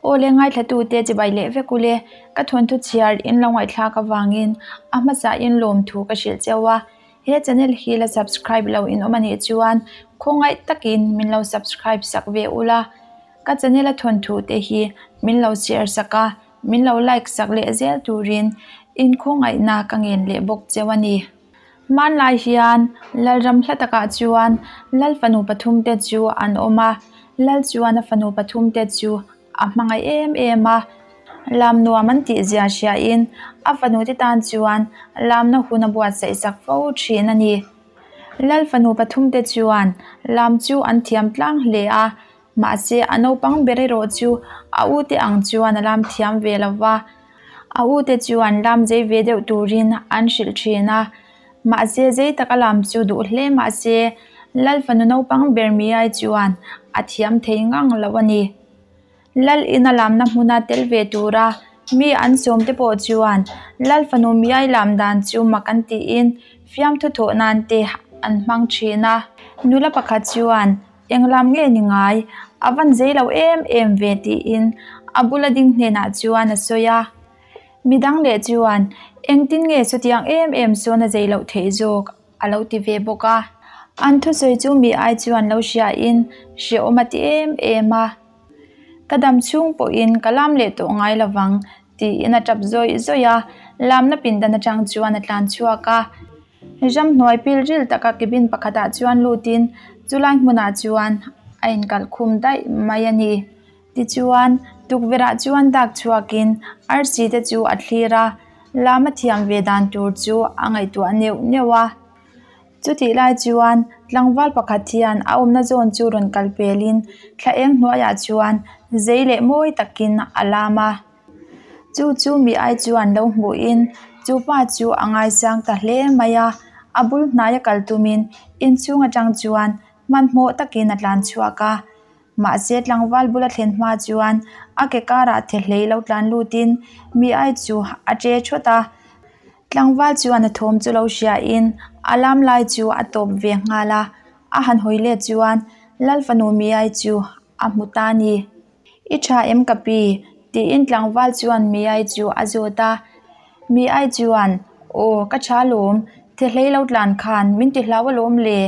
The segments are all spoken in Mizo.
Aw le ngaithlatute chibai leh vek ule, ka thawnthu chhiar in lo ngaihthlak avangin a hmasa in lawmthu ka hrilh cheu a, he channel hi la subscribe lo in awm anih chuan khawngaih takin min lo subscribe sak ve ula, ka channel a thawnthu te hi min lo share sak a, min lo like sak leh zel turin in khawngaihna ka ngen leh bawk cheu a ni. Hmanlai hian Lalram hla takah chuan Lal fanu pathum te chu an awm a, Lal chuan a fanu pathum te chu a hmangaih em em a, lam nuam an tih zia hriain a fanu te tan chuan lamna hun a buatsaih sak fo thin a ni. Lal fanu pathum te chuan lam chu an thiam tlang hle a, Mahse, a naupang ber erawh chu a ute ang chuan a lam thiam ve lo va, a ute chuan lam zei ve deuh turin an hrilh thin a. Mahse, zei taka lam chu duh hle mahse, Lal fanu naupang ber Miai chuan a thiam thei ngang lo a ni. Lal ina lamna hmuna tel ve tura mi an sawmte pawh chuan Lal fanu Miai lam dan chu mak an tiin fiamthu thawh nan te an hmang thin a. Nula pakhat chuan Eng lam nge ni ngai? A van zei lo em em ve tiin a bula ding hnenah chuan a sawi a. Midang leh chuan, Engtin nge chutiang em em sawn a zei loh theih zawk? a lo ti ve bawk a. An thusawi chu mi ai chuan lo hriain hrehawm a ti em em a. Ka dam chhung pawhin ka lam leh tawh ngai lovang tiin a tap zawih zawih a, lamna pindan atang chuan a tlan chhuak a. Ramhnuai pil ril taka cabin pakhatah chuan lutin chulai hmunah chuan a inkalh khum daih mai a ni. Tichuan, tukverhah chuan dak chhuakin arsi te chu a thlir a, lam a thiam ve dan tur chu a ngaihtuah neuh neuh a. Chutih lai chuan tlangval pakhat hian a awmna zawn chu rawn kal pelin thla eng hnuaiah chuan zei leh mawi takin a lam a. Chu chu mi ai chuan lo hmuhin chu pa chu a ngaisang ta hle mai a, a bul hnaia kal tumin inchhung atang chuan hmanhmawh takin a tlan chhuak a. Mahse tlangval bula thlen hma chuan a ke karah the hlei lo tlan lutin mi ai chu a che thawt a. Tlangval chuan a thawm chu lo hriain a lam lai chu a tawp ve nghal a, a han hawi let chuan Lal fanu mi ai chu a hmu ta a ni. I tha em ka pi? tiin tlangval chuan Miai chu a zawt a. Miai chuan, Aw, ka tha alawm, thehlei lo tlan khan min ti hlau alawm le,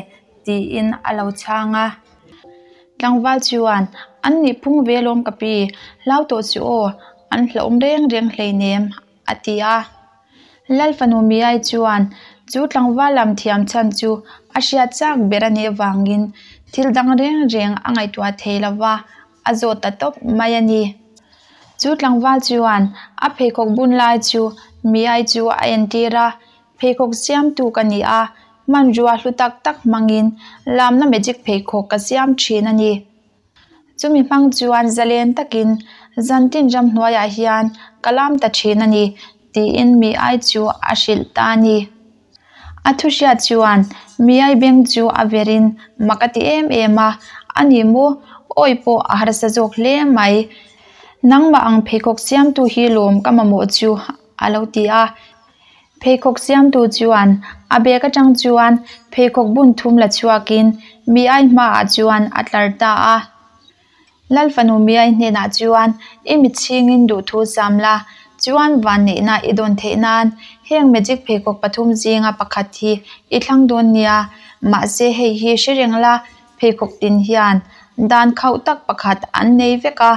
tiin a lo chhang a. Tlangval chuan, An nih phung ve alawm ka pi, hlau tawh chu aw, an hlauhawm reng reng hleinem, a ti a. Lal fanu Miai chuan chu tlangval lam thiam chhan chu a hriat chak ber a nih avangin thil dang reng reng a ngaihtuah thei lo va, a zawt ta tawp mai a ni. Chu tlangval chuan a pheikhawk bun lai chu Miai chu a entir a, Pheikhawk siamtu ka ni a, hmanrua hlu tak tak hmangin lamna magic pheikhawk ka siam thin a ni. Chumi hmang chuan zalen takin zantin ramhnuaiah hian ka lam ta thin a ni, tiin mi ai chu a hrilh ta a ni. A thu hriat chuan mi ai beng chu a verin mak a ti em em a, A ni maw? Awi pawh a harsa zawk hle mai. Nangmah ang pheikhawk siamtu hi lawm ka mamawh chu, a lo ti a. Pheikhawk siamtu chuan a bag atang chuan pheikhawk bun thum la chhuakin Miai hmaah chuan a tlar ta a. Lal fanu Miai hnenah chuan i mit chhingin duhthu sam la, chuan vanneihna i dawn theih nan heng magic pheikhawk pathum zinga pakhat hi i thlang dawn nia, mahse hei hi hre reng la Pheikhawk tin hian dan khauh tak pakhat an nei vek a,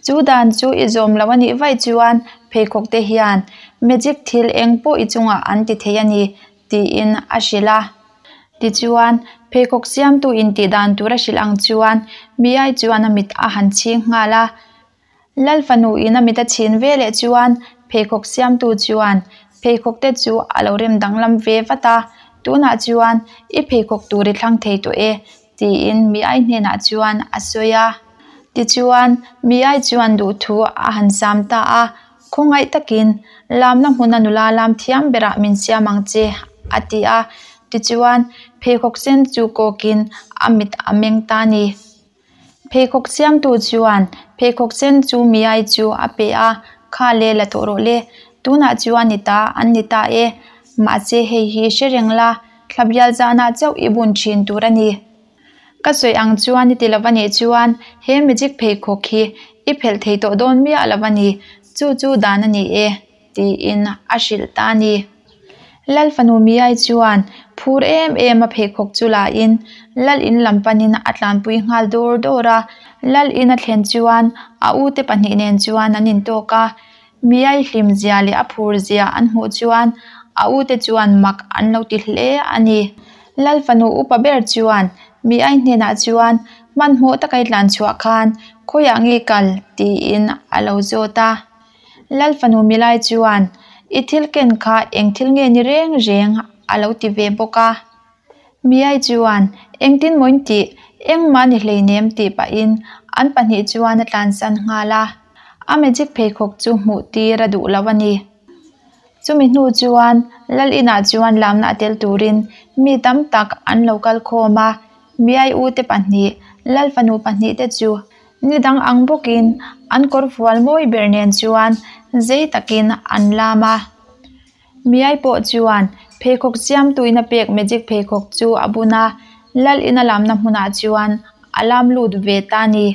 chu dan chu i zawm lo a nih vaih chuan pheikhawk te hian magic thil eng pawh i chungah an ti thei a ni tiin a hrilh a. Tichuan, pheikhawk siamtu intih dan tur a hrilh ang chuan Miai chuan a mit a han chhing nghal a. Lal fanu in a mit a chhin ve leh chuan pheikhawk siamtu chuan pheikhawk te chu a lo rem danglam ve vat a, tunah chuan i pheikhawk tur i thlang thei tawh e tiin Miai hnenah chuan a sawi a. Tichuan Miai chuan duhthu a han sam ta a, khawngaih takin lamna hmuna nula lam thiam berah min siam ang che a ti a, tichuan pheikhawk sen chu kawkin a mit a meng ta a ni. Pheikhawk siamtu chuan pheikhawk sen chu miai chu a pe a, Kha le la tawh rawh le, tunah chuan ni ta an ni ta e, mahse hei hi hre reng la, thla bial zanah chauh i bun thin tur a ni. Ka sawi ang chuan i ti lo a nih chuan he magic pheikhawk hi I phelh thei tawh dawn miah lo a ni, chu chu dan a ni e, tiin a hrilh ta a ni. Lal fanu Miai chuan phur em em a pheikhawk chu la in Lal in lam panin a tlanpui nghal dawr dawr a. Lal in a thlen chuan a ute pahnih nen chuan an intawk a. Miai hlim zia leh a phur zia an hmuh chuan a ute chuan mak an lo ti hle a ni. Lal fanu upa ber chuan Miai hnenah chuan hmanhmawh taka i tlan chhuah khan khawiah nge kal tiin a lo zawt a. Lal fanu Milai chuan I thil ken kha eng thil nge ni reng reng a lo ti ve bawk a. Miai chuan Engtin maw in tih? Engmah ni hleinem tih pahin an pahnih chuan a tlansan nghal a. A magic pheikhawk chu hmuh tir a duh lo a ni. Chumi hnu chuan Lal inah chuan lamna a tel turin mi tam tak an lo kal khawm a, Miai ute pahnih, Lal fanu pahnih te chu ni dang ang bawkin an kawr fual mawi ber nen chuan zei takin an lam a. Miai pawh chuan pheikhawk siamtuin a pek magic pheikhawk chu a bun a, Lal ina lamna hmunah chuan a lam lut ve ta a ni.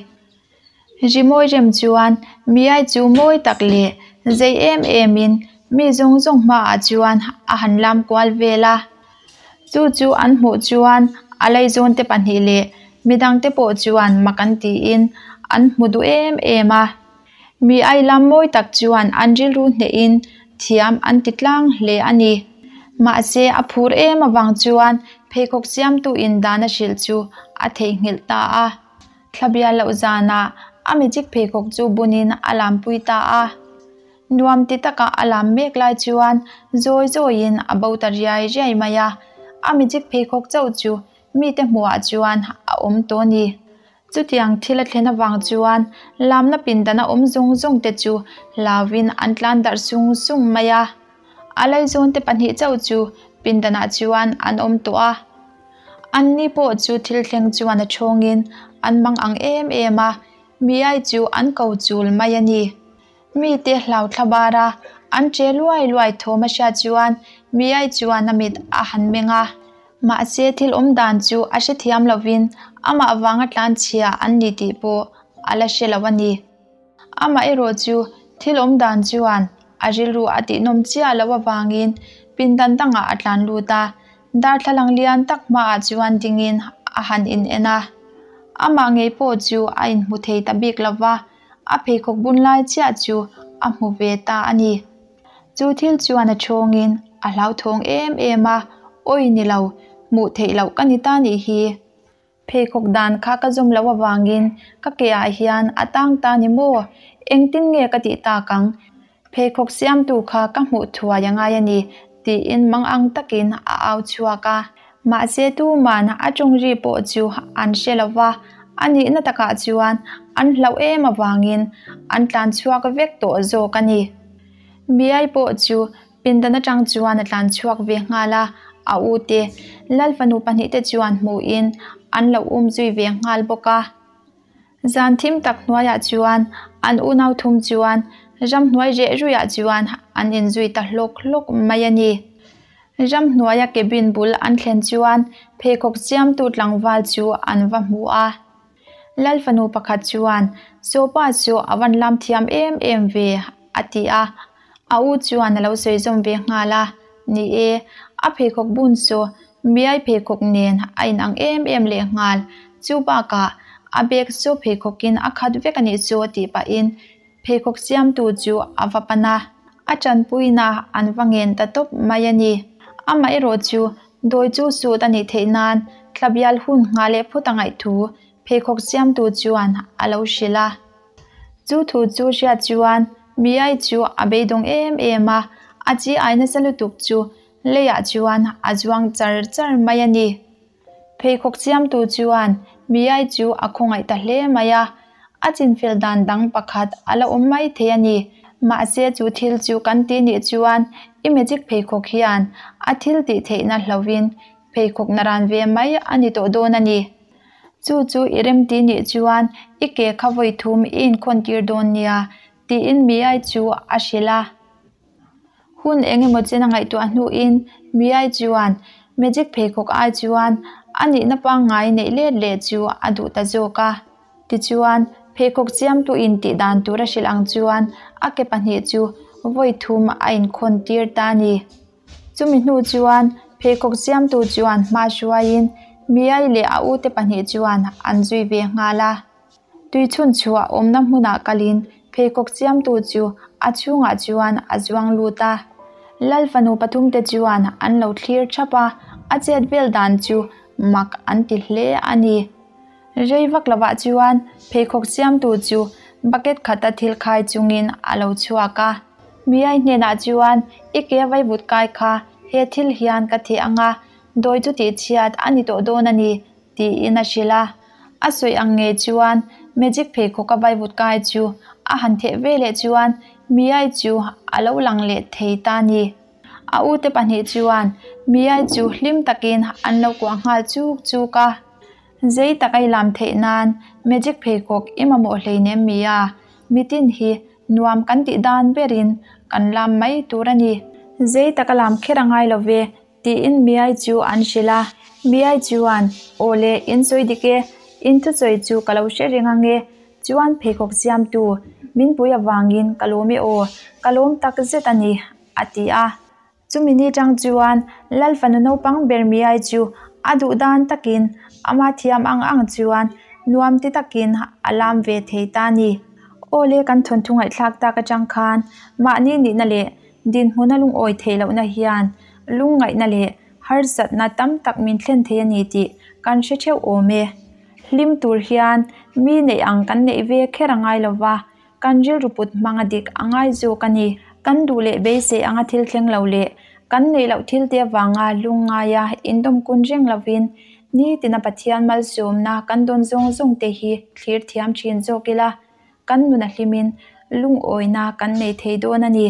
Rimawi rem chuan Miai chu mawi tak leh zei em emin mi zawng zawng hmaah chuan a han lam kual vel a. Chu chu an hmuh chuan a laizawn te pahnih leh midangte pawh chuan mak an tiin an hmu duh em em a. Miai lam mawi tak chuan an rilru hnehin thiam an ti tlang hle a ni. Mahse a phur em avang chuan pheikhawk siamtu in dan a hrilh chu a theihnghilh ta a. Thlabia loh zanah a magic pheikhawk chu bunin a lampui ta a. Nuam ti taka a lam mek lai chuan zawi zawiin a bo ta riai riai mai a. A magic pheikhawk chauh chu mite hmuhah chuan a awm tawh a ni. Chutiang thil a thlen avang chuan lamna pindana awm zawng zawng te chu hlauin an tlan darh sung sung mai a. A laizawn te pahnih chauh chu pindanah chuan an awm tawh a. Anni pawh chu thil thleng chuan a thawngin an mang ang em em a, miai chu an ko chul mai a ni. Mite hlau thla bar a, an che luai luai thawm a hriat chuan miai chuan a mit a han meng a. Mahse thil awm dan chu a hrethiam lovin amah vanga tlanchhia an ni tih pawh a la hre lo a ni. Amaherawh chu thil awm dan chuan a rilru a tihnawm chiah loh avangin pindan dangah a tlan lut a, darthlalang lian tak hmaah chuan dingin a han in en a. Amah ngei pawh chu a inhmu thei ta bik lo va, a pheikhawk bun lai chiah chu a hmu ve ta a ni. Chu thil chuan a thawngin a hlauthawng em em a, Awi ni lo, hmuh theih loh ka ni ta nih hi. Pheikhawk dan kha ka zawm loh avangin ka ke ah hian a tang ta ni maw? Engtin nge ka tih tak ang? Pheikhawk siamtu kha ka hmuh thuai a ngai a ni, tiin mangang takin a au chhuak a. Mahse tuman a tawngri pawh chu an hre lo va, a nihna takah chuan an hlauh em avangin an tlan chhuak vek tawh zawk a ni. Miai pawh chu Pindan atang chuan a tlan chhuak ve nghal a, a u te Lal fanu pahnih te chuan hmuhin an lo um zui ve nghal bawk a. Zan thim tak hnuaiah chuan an unau thum chuan ramhnuai reh ruiah chuan an inzui ta hlawk hlawk mai a ni. Ramhnuaia cabin bul an thlen chuan pheikhawk siamtu tlangval chu an va hmu a. Lal fanu pakhat chuan, Sawpa chu a van lam thiam em em ve, a ti a. A u chuan a lo sawi zawm ve nghal a, Ni e, a pheikhawk bun chu miai pheikhawk nen a inang em em leh nghal. Chu bakah a bag chu pheikhawkin a khat vek a nih chu tih pahin pheikhawk siamtu chu a va pan a. A tanpuina an va ngen ta tawp mai a ni. Amaherawh chu dawi chu sut a nih theih nan thlabial hun nghah leh phut a ngaih thu pheikhawk siamtu chuan a lo hrilh a. Chu thu chu hriat chuan Miai chu a beidawng em em a, a chi ai nasa lutuk chu leiah chuan a zuang char char mai a ni. Pheikhawk siamtu chuan Miai chu a khawngaih ta hle mai a, a chinfel dan dang pakhat a la awm mai thei a ni. Mahse chu thil chu kan ti nih chuan i magic pheikhawk hian a thil tih theihna hlovin pheikhawk naran ve mai a ni tawh dawn a ni. Chu chu i remti nih chuan i ke kha vawi thum i inkhawn tir dawn nia, tiin Miai chu a hrilh a. Hun eng emaw chen a ngaihtuah hnuin Miai chuan magic pheikhawk ai chuan a nihna pangngai neih let leh chu a duh ta zawk a. Tichuan, Pheikhawk siamtuin tih dan tur a hrilh ang chuan a ke pahnih chu vawi thum a inkhawn tir ta a ni. Chumi hnu chuan pheikhawk siamtu chuan hma hruaiin Miai leh a ute pahnih chuan an zui ve nghal a. Tui chhun chhuah awmna hmunah kalin pheikhawk siamtu chu a chhungah chuan a zuang lut a. Lal fanu pathumte chuan an lo thlir thap a, a chet vel dan chu mak an ti hle a ni. Rei vak lovah chuan pheikhawk siamtu chu bucket khata thil khai chungin a lo chhuak a. Miai hnenah chuan, I ke vaivut kai kha he thil hian ka theh ang a, dawi chu tihchhiat a ni tawh dawn a ni, tiin a hrilh a. A sawi ang ngei chuan magic pheikhawka vaivut kai chu a han theh ve leh chuan Miai chu a lo lang leh thei ta a ni. A ute pahnih chuan Miai chu hlim takin an lo kuah nghal chuk chuk a. Zei tak a i lam theih nan magic pheikhawk i mamawh hleinem mi a, mitin hi nuam kan tih dan berin kan lam mai tur a ni. Zei tak a lam kher a ngai lo ve tiin Miai chu an hrilh a. Miai chuan, Aw le, in sawi dik e, in thusawi chu ka lo hre reng ang e, chuan pheikhawk siamtu min pui avangin ka lawm e aw, ka lawm tak zet a ni, a ti a. Chumi ni tang chuan Lal fanu naupang ber Miai chu a duh dan takin ama thiam ang ang chuan nuam ti takin a lam ve thei ta a ni. Aw le kan thawnthu ngaihthlak tak atang khan mahni nihna leh dinhmuna lungawi theih lohna hian lungngaihna leh harsatna tam tak min thlen thei a ni tih kan hre theuh awm e. Hlim tur hian mi neih ang kan neih ve kher a ngai lova, Kan rilru put hmang a dik a ngai zawk a ni. Kan duh leh beisei anga thil thleng lo leh kan neih loh thil te avanga lungngaia indawmkun reng lovin nitina Pathian malsawmna kan dawn zawng zawng te hi thlir thiam thin zawk ila, kan nun a hlimin lungawina kan nei thei dawn a ni.